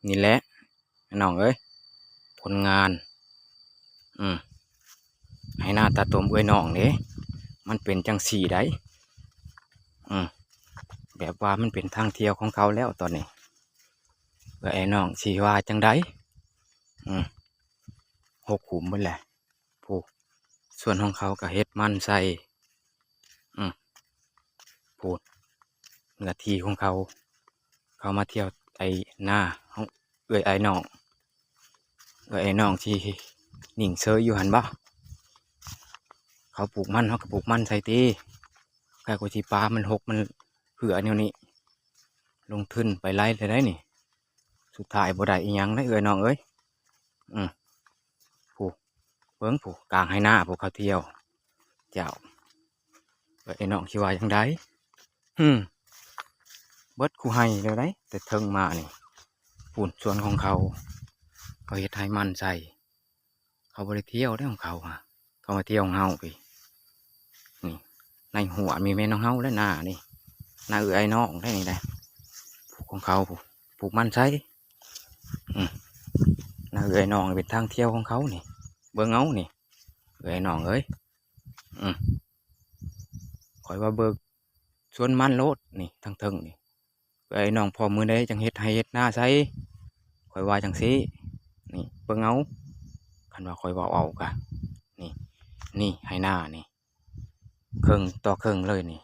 ນີ້ແຫຼະ ນ້ອງເອີຍ ຜົນງານ ອືມ ໄຮ່ນາຕາຕົມເອື້ອຍນ້ອງເດ້ ມັນເປັນຈັ່ງຊີ້ໃດ໋ ອືມ ແບບວ່າມັນເປັນທາງທ່ຽວຂອງເຂົາແລ້ວຕອນນີ້ ເອື້ອຍນ້ອງຊິວ່າຈັ່ງໃດ ອືມ ຫົກຂຸມເບິດແຫຼະ ຜູ້ ສວນຂອງເຂົາກໍເຮັດມັນໃສ່ ອືມ ຜູ້ ເນື້ອທີ່ຂອງເຂົາ ເຂົາມາທ່ຽວໄອ້ນາຂອງເອື້ອຍອ້າຍນ້ອງ ເອື້ອຍອ້າຍນ້ອງຊິນິ່ງເຊີຍຢູ່ຫັ້ນບໍ? ເຂົາປູກມັນ ເຮົາກໍປູກມັນໃສ່ຕິ ແຄ່ກວ່າຊິປາມັນຫົກມັນເຫືອແນວນີ້ ລົງທຶນໄປຫຼາຍແລ້ວໃດ໋ນີ້ ສຸດທ້າຍບໍ່ໄດ້ອີ່ຫຍັງເດ້ເອື້ອຍນ້ອງເອີຍ ອືມ ຜູ້ ເບິ່ງຜູ້ ກາງໄຮ່ນາຜູ້ເຂົາທ່ຽວ ເຈົ້າ ເອີ ໄອ້ນ້ອງຊິວ່າຈັ່ງໃດ? ຫືມ ເບິດຄູ່ໄຮ່ແລ້ວໃດ໋ ແຕ່ເທິງມານີ້ ປູນສວນຂອງເຂົາ ເຂົາເຮັດໄຮ່ມັນໃສ່ ເຂົາບໍ່ໄດ້ທ່ຽວໃດ໋ຂອງເຂົາຫະ ເຂົາມາທ່ຽວຂອງເຮົາພີ້ ນີ້ ໃນຫົວມີແມ່ນຂອງເຮົາແຫຼະນານີ້ ນາເອື້ອຍອ້າຍນ້ອງໃດ໋ນີ້ໃດ໋ ຂອງເຂົາ ປູກມັນໃສ່ ອືມ ນາເອື້ອຍອ້າຍນ້ອງເປັນທາງທ່ຽວຂອງເຂົານີ້ ເບິ່ງເອົານີ້ ເອື້ອຍອ້າຍນ້ອງເອີຍ ອືມ ຂ້ອຍວ່າເບີກສວນມັນໂລດນີ້ ທາງເທິງນີ້ ເອື້ອຍອ້າຍນ້ອງພ້ອມມື້ໃດຈັ່ງເຮັດໄຮ່ເຮັດນາໃສ່ ຂ້ອຍວ່າຈັ່ງຊີ້ ນີ້ ເບິ່ງເອົາ ຄັນວ່າຂ້ອຍເວົ້າເອົາກະ ນີ້ ນີ້ໄຮ່ນານີ້ ເຄິ່ງຕໍ່ເຄິ່ງເລີຍນີ້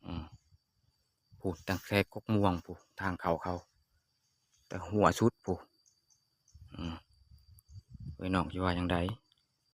ອືມ ພຸ້ນ ຕັ້ງແຕ່ກົກມ່ວງພຸ້ນ ທາງເຂົ້າເຂົາ ແຕ່ຫົວສຸດພຸ້ນ ອືມ ເອື້ອຍນ້ອງຊິວ່າຈັ່ງໃດ?